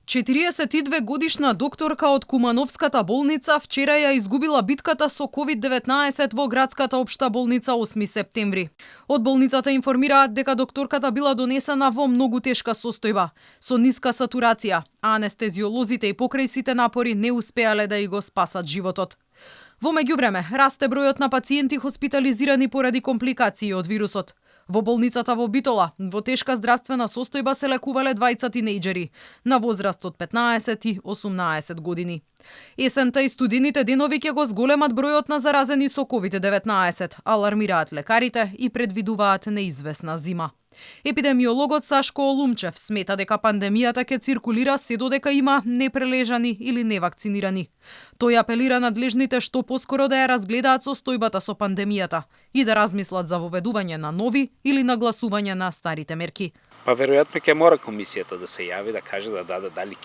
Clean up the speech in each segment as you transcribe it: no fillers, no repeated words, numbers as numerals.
42 годишна докторка од Кумановската болница вчера ја изгубила битката со COVID-19 во градската општа болница 8 септември. Од болницата информираат дека докторката била донесена во многу тешка состојба, со ниска сатурација, а анестезиолозите и покрај сите напори не успеале да ја го спасат животот. Во меѓувреме, расте бројот на пациенти хоспитализирани поради компликации од вирусот. Во болницата во Битола, во тешка здравствена состојба се лекувале двајца тинејџери на возраст од 15 и 18 години. Есента и студените денови ќе го зголемат бројот на заразени со COVID-19, алармираат лекарите и предвидуваат неизвестна зима. Епидемиологот Сашко Олумчев смета дека пандемијата ќе циркулира се додека има непрележани или невакцинирани. Тој апелира надлежните што поскоро да ја разгледаат состојбата со пандемијата и да размислат за воведување на нови или нагласување на старите мерки. Па веројатно ќе мора комисијата да се јави, да каже да даде дали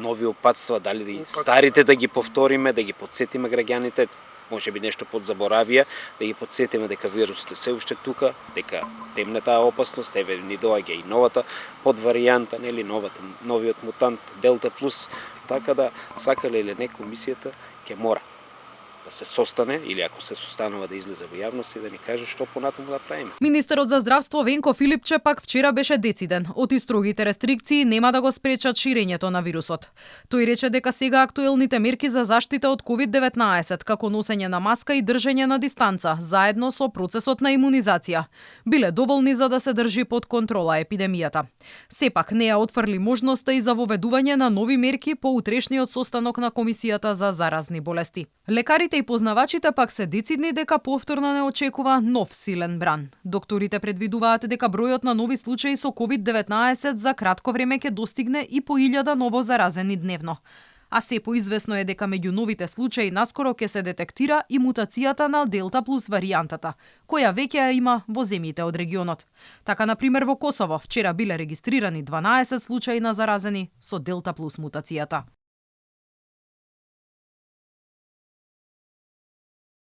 нови опатства, дали старите да ги повториме, да ги подсетиме граѓаните, може би нешто подзаборавија, да ги подсетиме дека вирусот е се уште тука, дека темне таа опасност, еве ни доаѓа и новата подваријанта, нели новиот мутант Делта плюс, така да сакале или не комисијата ќе мора да се состане или ако се состанува да излезе во јавност и да ни каже што понатаму да правиме. Министерот за здравство Венко Филипче пак вчера беше дециден. Оти строгите рестрикции нема да го спречат ширењето на вирусот. Тој рече дека сега актуелните мерки за заштита од COVID-19, како носење на маска и држење на дистанца, заедно со процесот на имунизација, биле доволни за да се држи под контрола епидемијата. Сепак не ја отфрли можноста и за воведување на нови мерки по утрешниот состанок на Комисијата за заразни болести. Лекарите и познавачите пак се децидни дека повторно не очекува нов силен бран. Докторите предвидуваат дека бројот на нови случаи со COVID-19 за кратко време ќе достигне и по 1000 ново заразени дневно. А се поизвестно е дека меѓу новите случаи наскоро ќе се детектира и мутацијата на Делта плюс варијантата, која веќе ја има во земјите од регионот. Така, например, во Косово вчера биле регистрирани 12 случаи на заразени со Делта плюс мутацијата.